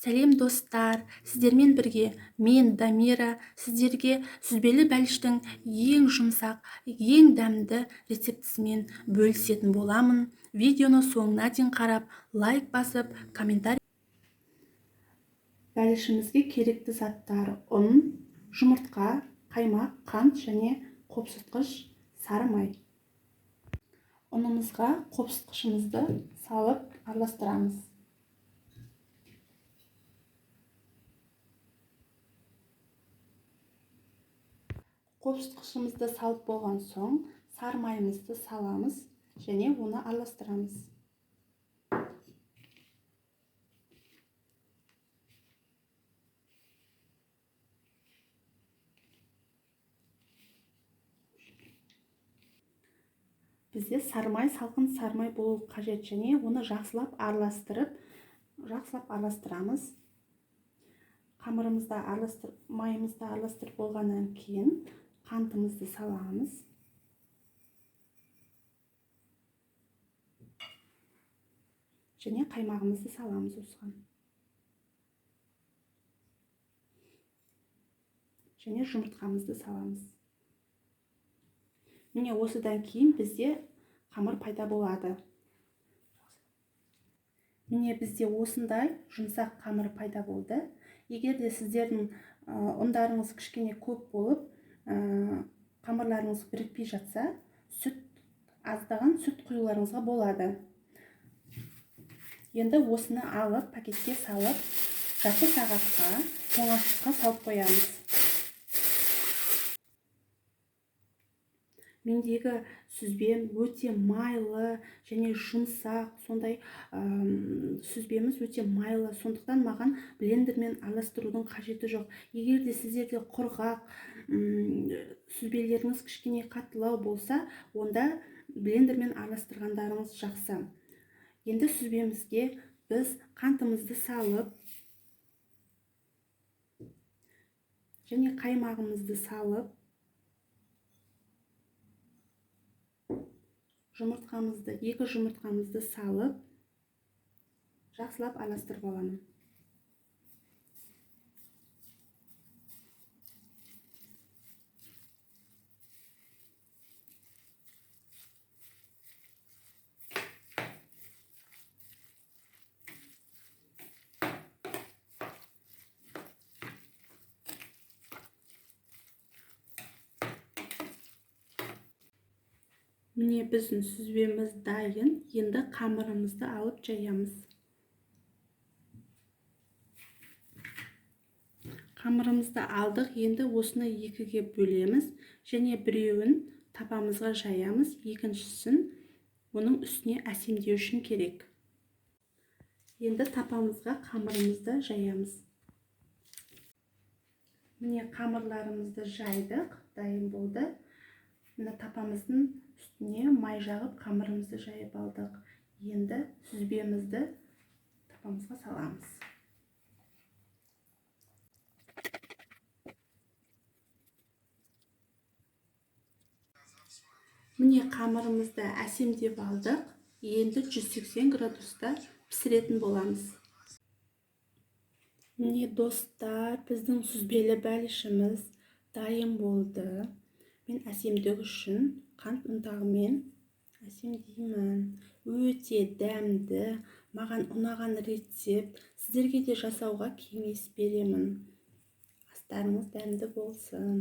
Сәлем достар, сіздермен бірге мен Дамира, сіздерге сүзбелі бәліштің ең жұмсақ, ең дәмді рецептісімен бөлісетін боламын. Видеоны соңына дейін қарап, лайк басып, комментарий. Бәлішімізге керекті заттар: ұн, жұмыртқа, қаймақ, қант және қопсытқыш сары май. Ұнымызға қопсытқышымызды салып араластырамыз. Қопсытқышымызды салып болған соң сары майымызды саламыз және оны араластырамыз. Бізде сары май салқын сары май болу қажет және оны жақсылап араластырып, жақсылап араластырамыз. Қамырымызды араластырып, майымызды араластырып болғаннан кейін қантымызды саламыз. Және қаймағымызды саламыз осыған. Және жұмыртқамызды саламыз. Міне, осыдан кейін бізде қамыр пайда болады. Міне, бізде осындай жұмсақ қамыр пайда болды. Егер де сіздердің ұндарыңыз кішкене көп болып, қамырларыңыз бірікпей жатса, сүт, аздаған сүт құюларыңызға болады. Енді осыны алып, пакетке салып, жарты сағатқа тоңазытқышқа салып қоямыз. Мендегі сүзбем өте майлы және жұмсақ, сондай сүзбеміз өте майлы, сондықтан маған блендермен араластырудың қажеті жоқ. Егер де сіздерде құрғақ, сүзбелеріңіз кішкене қаттылау болса, онда блендермен араластырғандарыңыз жақсы. Енді сүзбемізге біз қантымызды салып және қаймағымызды салып, жұмыртқамызды, 2 жұмыртқамызды салып, жақсылап араластырып аламын. Міне, біздің сүзбеміз дайын. Енді қамырымызды алып жаямыз. Қамырымызды алдық. Енді осыны екіге бөлеміз және біреуін табамызға жаямыз, екіншісін оның үстіне әсемдеу үшін керек. Енді тапамызға қамырымызды жаямыз. Міне, қамырларымызды жайдық, дайын болды. Міне, тапамыздың үстіне май жағып қамырымызды жайып алдық. Енді сүзбемізді тапамызға саламыз. Міне, қамырымызды әсемдеп алдық. Енді 180 градуста пісіретін боламыз. Міне, достар, біздің сүзбелі бәлішіміз дайын болды. Мен әсемдік үшін қант ұнтағымен әсемдеймін. Өте дәмді, маған ұнаған рецепт. Сіздерге де жасауға кеңес беремін. Астарыңыз дәмді болсын.